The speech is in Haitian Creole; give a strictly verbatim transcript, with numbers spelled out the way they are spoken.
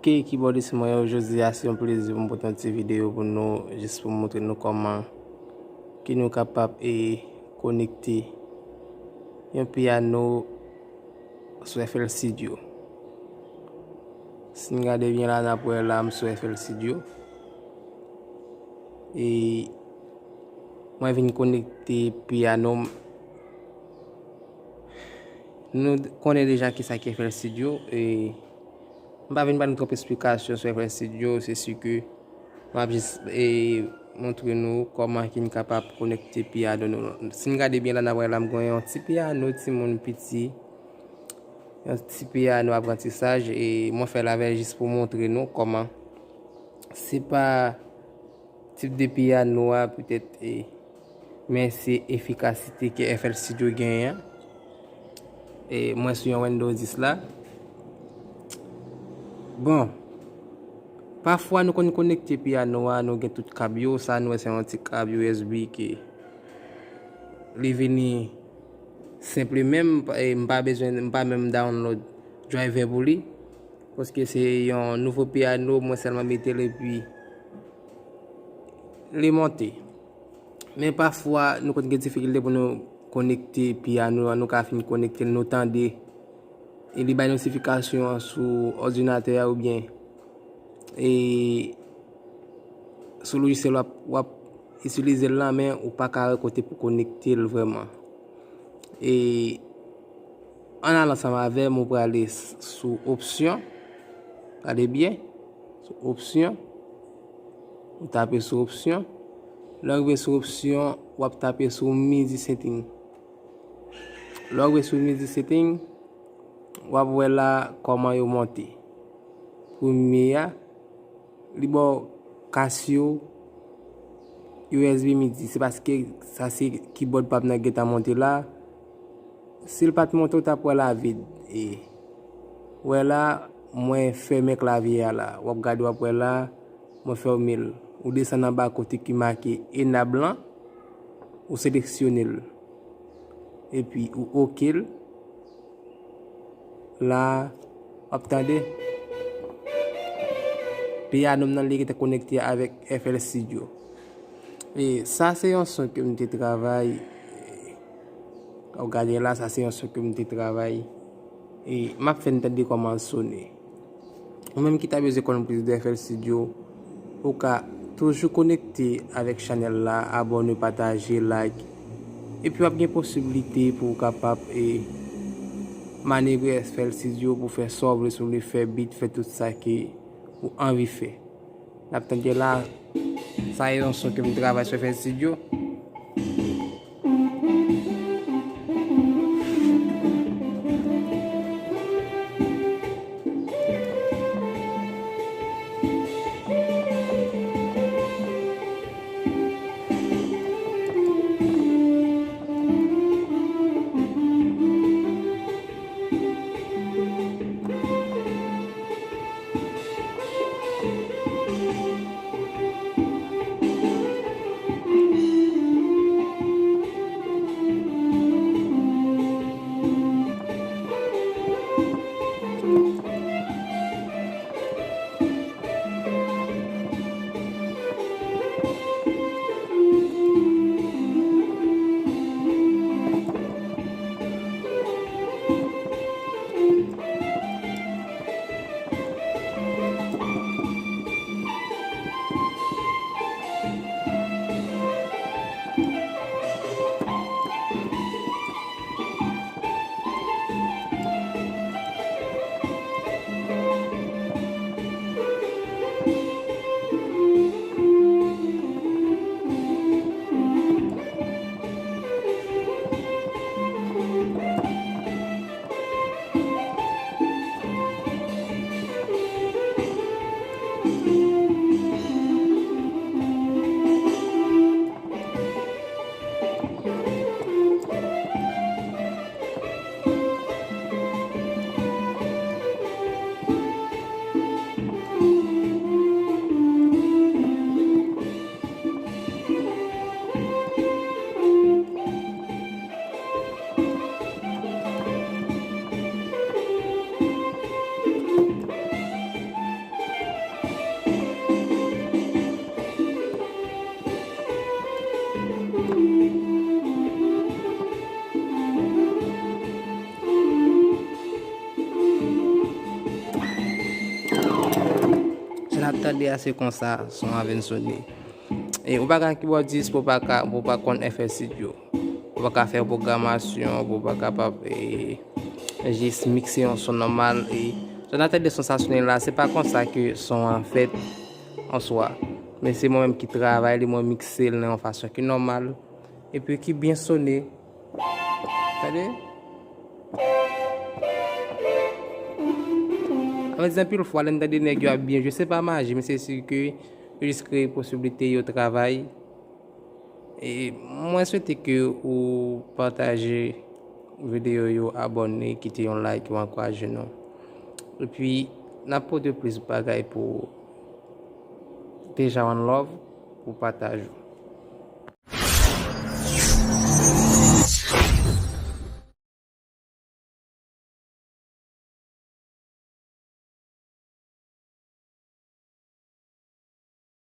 E kibòdis mwen yo, jodi a se yon plezi pou m pote yon ti videyo pou nou, jis pou m montre nou kòman ke nou kapab e konekte yon piyano sou F L Studio. Si n gade byen la, n ap wè la m sou F L Studio. E mwen vin konekte piyano m. Nou konnen deja kisa ki F L Studio. E m pa vin ba nou twòp esplikasyon sou F L Studio, se si ke m ap jis e montre nou kòman ki n kapab konekte piyano nou. Si n gade byen la, n ap wè la m gen yon ti piyano timoun piti, yon ti piyano aprantisaj, e mwen fè l avè l jis pou montre nou kòman. Se pa tip de piyano a, petèt, e, men se efikasite ke F L Studio genyen an. E mwen sou yon Windows dis la. Bon, pafwa nou konn konekte piyano a, nou gen tout kab yo, sa nou wè se yon ti kab U S B ke li vini senpleman, m pa, e, m pa bezwen, m pa menm download driver pou li, paske se yon nouvo piyano, mwen sèlman mete l epi li monte. Men pafwa, nou konn gen difikilte pou nou konekte piyano an, nou ka fin konekte l, nou tande, e li bay notifikasyon an sou òdinatè a oubyen, e, sou lojisyèl w ap, w ap itilize l lan, men ou pa ka wè kote pou konekte l vrèman. E ann al ansanm avè m, ou prale s-, sou opsyon. Gade byen, sou opsyon. Ou tape sou opsyon. Lè w rive sou opsyon, w ap tape sou MIDI setting. Lè w rive sou MIDI setting, w ap wè la kòman yo monte. Premye a, li ba w Casio U S B MIDI. Se paske sa se keyboard pa m nan gentan monte la. Si l pa t monte, w t ap wè la vid. E, wè la, mwen fèmen klavye a la. W ap gade, w ap wè la, mwen fèmen l. Ou desann anba kote ki make enable lan, ou seleksyone l. Epi ou oke l. La, w ap tande. Piyano m nan li gentan konekte avèk F L Studio. E sa se yon son ke m te travay. Ou gade la, sa se yon son ke m te travay. E m ap fè n tande kòman l sone. Ou menm ki ta bezwen konn plis de F L Studio, ou ka toujou konekte avèk chanèl la, abòne, pataje, like. Epi w ap gen posiblite pou w kapab e manevre F L Studio pou fè sa w vle sou li, fè beat, fè tout sa ke ou anvi fè. N ap tande la, sa e yon son ke m travay sou F L Studio. Tande a, se konsa son an vin sone. E ou pa ka kibòdis pou pa ka, pou pa konn F L Studio. Ou pa ka fè pwogramasyon, pou pa kapab e, jis mikse yon son nòmal. E jan n ap tande son sa sone la, se pa konsa ke son an fèt an swa. Men se mwen menm ki travay li, mwen mikse l nan yon fason ki nòmal. Epi ki byen sone. Tande? An vle di anpil fwa, lè n tande nèg yo ap byen jwe, se pa maji, men se si ke yo jis kreye posiblite yo travay. E mwen swete ke ou pataje videyo yo, abòne, kite yon like, ou ankouraje nou. Epi, n ap pote plis bagay pou Deja One Love pou pataj ou.